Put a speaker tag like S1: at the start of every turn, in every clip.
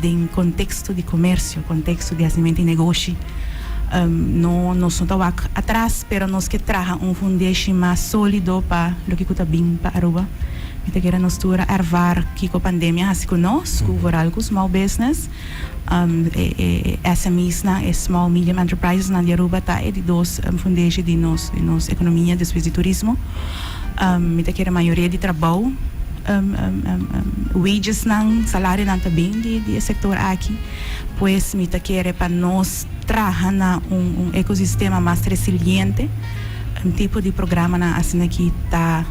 S1: den contexto di comercio, contexto di hacimento di negoshi. No nos no ta wak atras pero nos ke traha un fundeshi mas solido pa loke ku ta bin pa Aruba. Mi ta kere nos tur a ervaar kiko pandemia hasi ku nos, ku vooral ku small business. E SME's nan, e small medium enterprises nan di Aruba ta e di dos fundeshi di nos di nos economia despues di turismo. Mi ta kere mayoria di trabou, wages nan, salario nan ta bin di di e sector aki. Pues mi ta kere pa nos traha na un un ecosistema mas resiliente, un tipo di programanan asina aki ta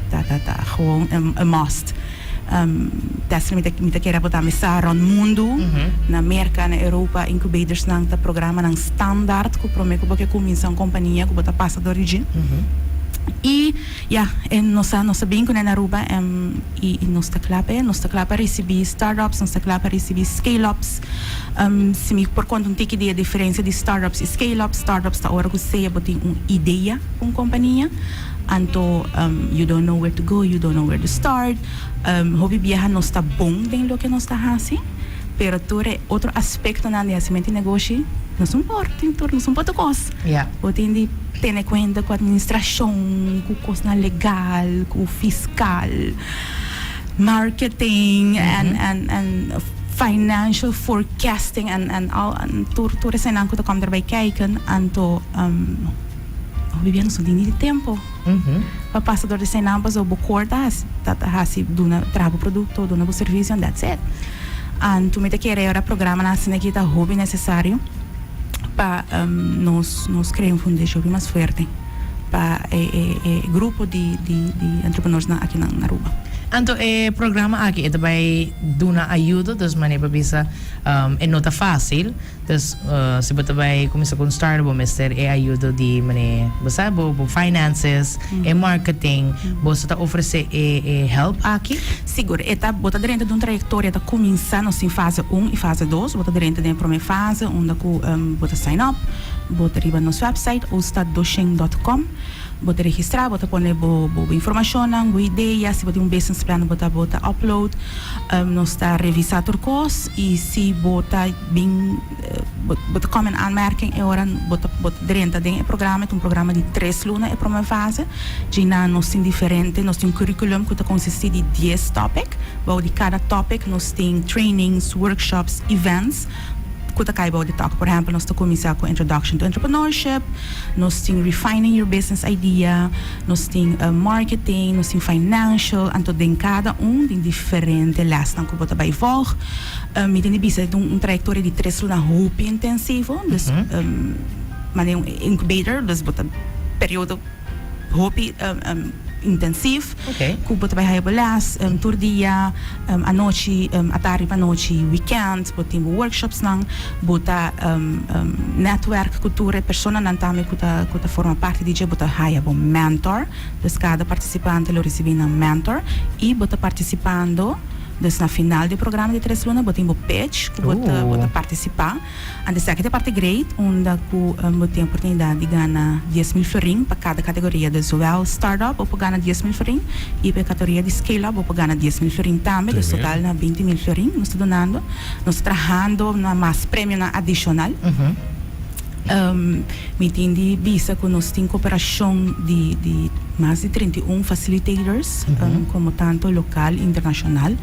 S1: ta ta ta gewoon un must. Tesla mi ta kere bo tambe sa rond mundu, na Merka, na Europa, incubators nan ta programanan standaard ku prome ku bo ke kuminsa un kompania ku bo ta pasa dor di dje. I ya, e nos a nos a bin kuné na Aruba i nos ta kla p'e, nos ta kla pa risibí startups, nos ta kla pa risibí scale-ups. Si mi por konta un tiki di e diferensia di startups i scale-ups, startups ta ora ku sea bo tin un idea ku un kompania. Anto you don't know where to go, you don't know where to start. Hopi biaha nos ta bon den loke nos ta hasi, pero tur e otro aspectonan di hasimentu di negoshi nos no por, tin tur nos no por tur cos. Bo tin di tene cuenta cu administracion, cu cosnan legal, cu fiscal, marketing en en en financial forecasting en en al tur tur eseinan cu ta kom erbij kijken. Anto Hopi bia nos no tin ni di tempo pa pasa dor di eseinan pasobra bo kor ta hasi ta hasi duna traha bo produkto duna bo servisio and that's it. Anto mi ta kere ora programanan asina aki ta hopi nesesario pa nos nos krea un fundashon hopi mas fuerte pa e e e grupo di di di entrepreneursnan aki na Aruba.
S2: Anto e programa aki e ta bai duna ayudo dus manera pa bisa e no ta fasil. Dus si bo ta bai kuminsá ku un startup bo mester e ayudo di mane bo sa bo bo finances, e marketing, boso ta ofresé e e help aki?
S1: Sigur, e ta bo ta drenta di un trayektoria ta kuminsá nos tin fase un i fase dos, bo ta drenta den e promé fase unda ku bo ta sign up, bo ta riba nos website oostaddosheng dot com, bo ta registrá, bo ta pone bo bo informashonnan, bo idea, si bo tin un business plan bo ta bo ta upload, nos ta revisá tur kos i si bo ta. Bin bo ta come in aanmerking e ora bo ta bo ta drenta den e programa. E ta un programa di tres luna e prome fase. Djina nos tin diferente, nos tin un curriculum cu ta consisti di dies topic. Bou di cada topic nos tin trainings, workshops, events cu ta cay bou di topic. Por ehempel nos ta cuminsa cu introduction to entrepreneurship, nos tin refining your business idea, nos tin marketing, nos tin financial. Anto den cada un tin diferente lesnan cu bo ta bay volg. Mi tin di bisa e ta un trayectoria di tres luna hopi intensivo, dus manera un incubator, dus bo ta periodo hopi intensief ku bo ta bai haya bo les tur dia, anochi, atardi pa anochi, weekend, bo tin bo workshopsnan, bo ta netwerk ku tur e personanan tambe ku ta ku ta forma parti di dje, bo ta haya bo mentor, dus kada partisipante lo risibi nan mentor i bo ta partisipando. Dus na final di e programa di tres luna bo tin bo pitch ku bo ta bo ta partisipá. Anto esaki ta e parti great unda ku bo tin oportunidat di gana 10,000 florin pa kada kategoria. Dus zowel start-up bo por gana 10,000 florin i pa e kategoria di scale-up bo por gana 10,000 florin tambe. Dus total na 20,000 florin nos ta dunando. Nos ta trahando na mas premionan adishonal. Mi tin di bisa ku nos tin koperashon di di mas di 31 facilitators, komo tanto lokal i internashonal,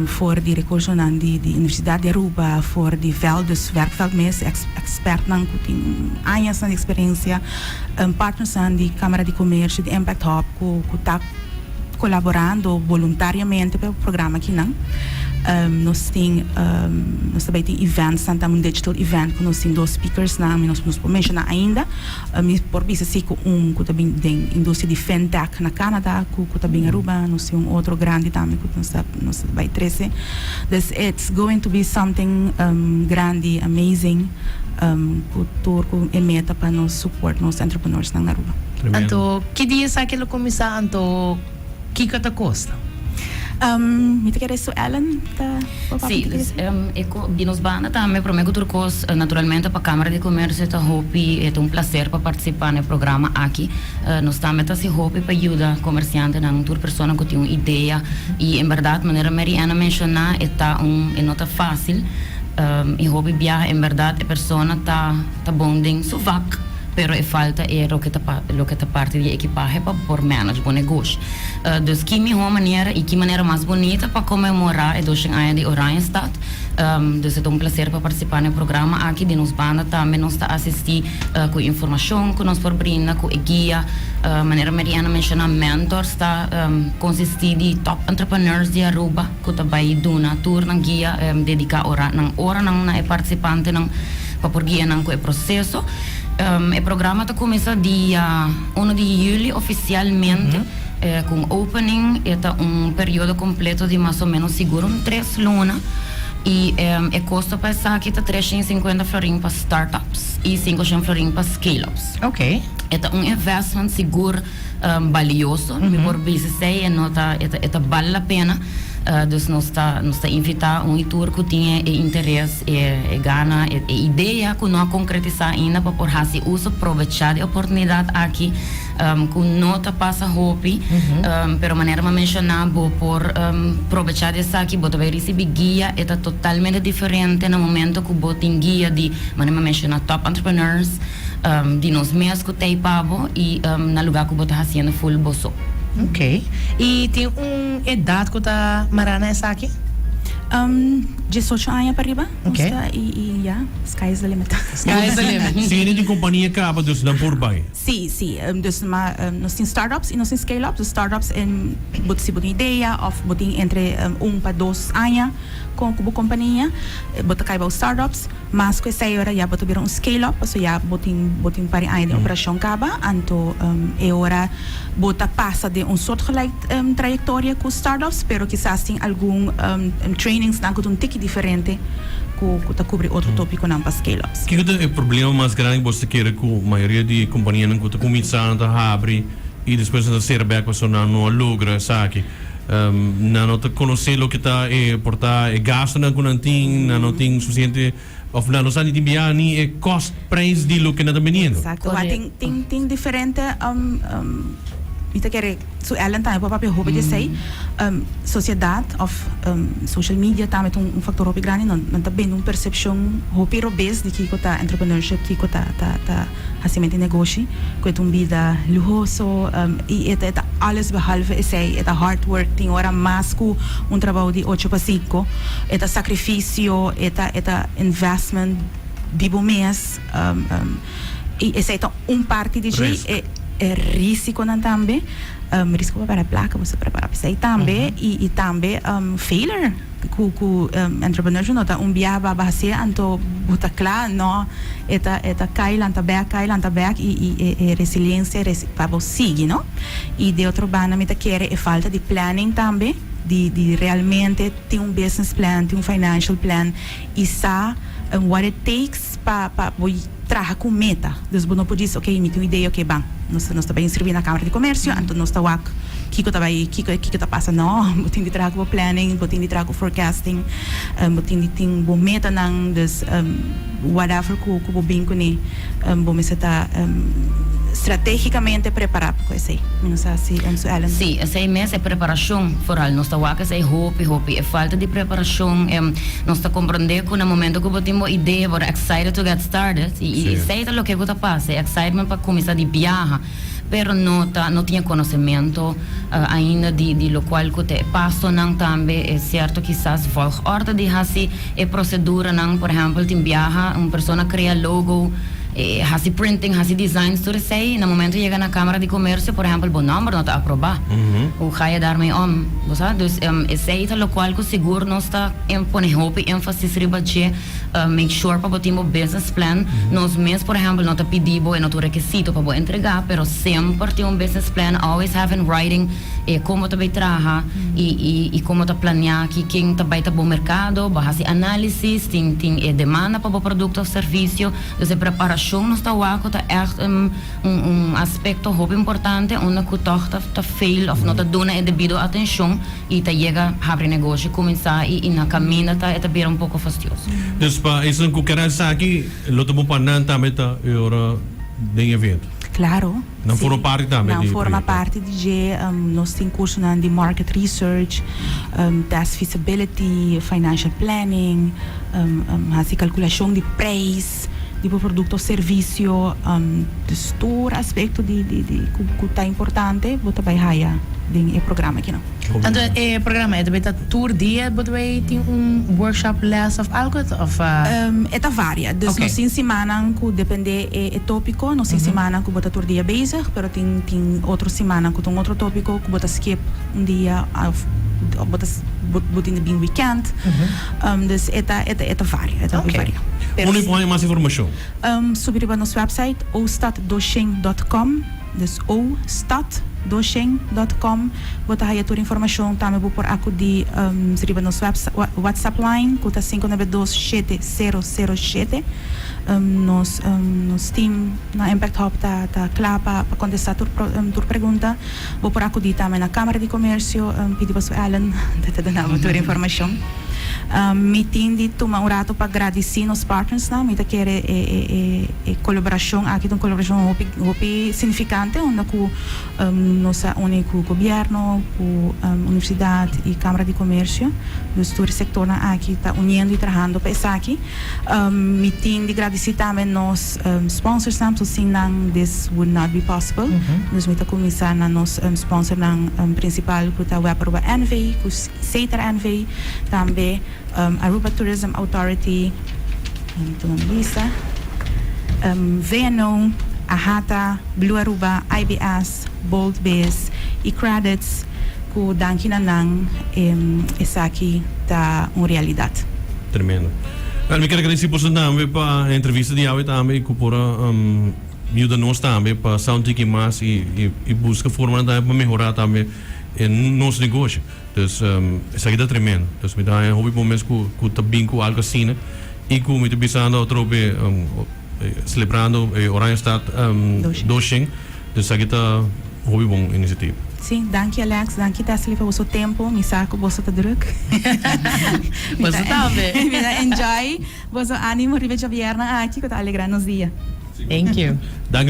S1: for di rekursonan di di Universidat di Aruba, for di vèld, dus werkveld mes, ekspertnan ku tin añasnan di eksperensia, partnersnan di Kamara di Komersio, di Impact Hub ku ku ta kolaborando boluntariamente pa e programa akinan. Nos tin nos ta bai tin eventsnan tambe un digital event ku nos tin dos speakersnan mi nos nos por menshoná ainda. Mi por bisa si ku un ku ta bin den industria di fintech na Canada ku ku ta bin Aruba nos tin un otro grandi tambe ku nos ta nos ta bai trese. Dus it's going to be something grandi amazing ku tur ku e meta pa nos support nos entrepreneursnan na Aruba.
S2: Anto ki dia esaki lo kuminsá anto kiko ta kosta?
S1: Mi ta kere su Ellen ta por papia
S3: Sí,
S1: di
S3: dus
S1: esei?
S3: e ko di nos banda tambe prome ku tur kos naturalmente pa Kamara di Komersio ta hopi e ta un plaser pa partisipá na e programa aki. Nos tambe ta hasi hopi pa yuda komersiantenan, tur persona ku tin un idea i en bèrdat manera Mary Ann a menshoná e ta un e no ta fásil i hopi biaha en bèrdat e persona ta ta bon den su vak pero e falta e loke ta loke ta parti di e ekipahe pa por manage bo negoshi. Dus ki mihó manera i ki manera mas bunita pa konmemorá e doshen aña di Oranjestad. Dus e ta un plaser pa partisipá na e programa aki. Di nos banda tambe nos ta asistí ku informashon ku nos por brinda, ku e guia. Manera Marianne a menshoná, mentors ta konsistí di top entrepreneurs di Aruba ku ta bai duna tur nan guia, dediká ora nan oranan na e partisipantenan pa por guia nan ku e proseso. E programa ta kuminsá dia uno di juli ofisialmente ku un opening. E ta un periodo kompleto di mas o ménos sigur un tres luna i e kosto pa esaki ta 350 florin pa startups i 500 florin pa scale-ups. E ta un investment sigur balioso, mi por bisa esei, e no ta e ta bal la pena. Dus nos ta nos ta invitá un i tur ku tin e interes, e gana, e idea ku no a konkretisá ainda pa por hasi uso, probechá di e oportunidat aki ku no ta pasa hopi, pero manera mi a menshoná bo por probechá di esaki, bo ta bai risibí guia, e ta totalmente diferente na momento ku bo tin guia di manera mi a menshoná top entrepreneurs di nos mes ku t'ei pa bo i na lugá ku bo ta hasiendo ful bo so.
S2: Ok. I tin un edat ku ta mará na esaki?
S1: 18 aña pa riba nos ta i ya, sky is the limit.
S2: Sky is the limit.
S4: Si hende tin kompania kaba dus nan por bai.
S1: Sí, sí. Dus ma nos tin startups i nos tin scale-ups. Dus startups en bo si bo tin idea òf bo tin entre un pa dos aña ku bo kompania bo ta kai bou startups. Mas ku esei ora ya bo ta bira un scale-up pasobra ya bo tin bo tin un par di aña den operashon kaba anto e ora bo ta pasa den un soortgelijk trayektoria ku startups pero kisas tin algun trainingsnan ku ta un tiki diferente ku ku ta kubri otro topikonan pa scale-ups.
S4: Kiko ta e problema mas grandi ku bo ta kere ku mayoria di kompanianan ku ta kuminsá nan ta habri i despues nan ta sera bek pasobra nan no a logra esaki? Nan no ta konosé loke ta e por ta e gastunan ku nan tin, nan no tin sufisiente òf nan no sa ni tin bia ni e kòst prijs di loke nan ta bendiendo.
S1: Eksakto. Wak tin tin tin diferente mi ta kere su Ellen tambe por papia hopi di esei. Sosiedat òf social media tambe ta un faktor hopi grandi. Nan ta bende un persepshon hopi robes di kiko ta entrepreneurship, kiko ta ta ta. Hasimentu di negoshi ku e ta un bida luhoso i e ta e ta alles behalve esei. E ta hard work, tin ora mas ku un trabou di ocho pa sinku. E ta sakrifisio, e ta e ta investment di bo mes i esei ta un parti di dje.
S4: Risk.
S1: E e risikonan tambe, risiko pa pèrdè plaka, bo sa prepará pa esei tambe i i tambe failure. Ku ku entrepreneurship no ta un biaha baba hasié anto bo ta kla no e ta e ta kai lanta bèk kai lanta bèk i i e e resiliensia resi pa bo sigui no i di otro banda mi ta kere e falta di planning tambe di di realmente tin un business plan tin un financial plan i sa what it takes pa pa bo traha ku meta dus bo no por djis ok mi tin un idea ok ban nos nos ta bai inscribi na Camara di Comercio anto nos ta wak kiko ta bai kiko kiko ta pasa no bo tin di traha ku bo planning bo tin di traha ku forecasting bo tin di tin bo metanan dus whatever ku ku bo bin kuné bo mester ta strategicamente prepara pa ku esei mi no sa si su Ellen.
S3: Sí esei mes e preparashon foral nos ta wak esei hopi hopi e falta di preparashon Nos ta comprende cu na momento cu bo tin bo idea, bo ta excited to get started y esey ta loke cu ta pasa, e excitement pa cuminsa di biaha, pero no ta no tin e conocemento ainda di di locual cu ta e pasonan tambe, e cierto kisas volgorde di haci e proceduranan, por ehempel tin biaha un persona crea logo, haci printing, haci designs, tur esey na momento yega na Camara di Comercio por ehempel bo nomber no ta aproba, hoe ga je daarmee om, bo sa? Dus esey ta locual cu sigur nos ta. Pone hopi énfasis riba dje. Make sure pa bo tin bo business plan. Nos mes por ehempel no ta pidi bo e no ta un rekisito pa bo entrega, pero semper tin un business plan, always have in writing e kon bo ta bay traha y y kon bo ta planea ki ken ta bay ta bo mercado, bo haci analisis, tin tin e demanda pa bo producto of servicio. Dus e preparacion nos ta wak cu ta echt un un aspecto hopi importante unda cu toch ta ta fail of no ta duna e debido atencion. Y ta yega habri negoshi, cuminsa y y na caminda ta e ta bira un poco fastioso.
S4: Dus pa esnan cu kier esaki lo ta bon pa nan tambe ta e ora den evento.
S1: Claro.
S4: Nan forma parti tambe
S1: Nan
S4: di
S1: forma
S4: proyecto.
S1: parti di dje. Nos tin cursonan di market research, test feasibility, financial planning, haci calculacion di prijs di bo producto of servicio. Dus tur aspecto di di di cu cu ta importante bo ta bay haya den e programa aki nan.
S2: Anto e programa e ta bay ta tur dia bo ta bay tin un workshop, les of algo of?
S1: E ta varia. Dus nos tin simannan cu depende e e topico, nos tin simannan cu bo ta tur dia bezig, pero tin tin otro simannan cu ta un otro topico cu bo ta skip un dia of bo ta bo tin di bin weekend. Dus e ta e ta e ta varia, e ta hopi varia. Pero
S4: Unda bo por haña mas informacion?
S1: Subi riba nos website oostaddosheng dot com, dus oostaddosheng dot com, bo ta haya tur informacion. Tambe bo por acudi riba nos whatsapp line cu ta 592 7007. Nos nos team na Impact Hub ta ta cla pa pa contesta tur tur pregunta. Bo por acudi tambe na Camara di Comercio, pidi pa su Ellen, ta ta duna bo tur informacion. Mi tin di tuma un rato pa gradisí nos partnersnan. Mi ta kere e e e e kolaborashon aki ta un kolaborashon hopi hopi signifikante unda ku nos a uni ku gobièrnu, ku universidat i Kámara di Komersio. Dus tur e sektornan aki ta uniendo i trahando pa esaki. Mi tin di gradisí tambe nos sponsorsnan, pasobra sin nan this would not be possible. Dus mi ta kuminsá na nos sponsornan prinsipal ku ta Web Aruba NV, ku Setar NV, tambe Aruba Tourism Authority, tuma mi lista, VNO, AHATA, Blue Aruba, IBS, Bold Biz y Credits cu danki na nan esaki ta un realidad.
S4: Tremendo. Well, mi kier agradeci boso tambe pa e entrevista di awe tambe y cu por a yuda nos tambe pa sa un tiki mas y y busca formanan tambe pa mehora tambe e nos negoshi. Dus esaki ta tremendo. Dus mi ta haña hopi bon mes ku ku ta bin ku algu asina i ku mi ta bisando atrobe selebrando e Oranjestad doshen. Dus esaki ta hopi bon inisiativa.
S1: Sí, danki Alex, danki Tessely pa boso tempo. Mi sa ku boso ta druk.
S2: Boso tambe.
S1: Mi ta enjoy boso animo riba e djabièrnè aki ku ta alegrá nos dia.
S2: Thank you.
S4: Danki.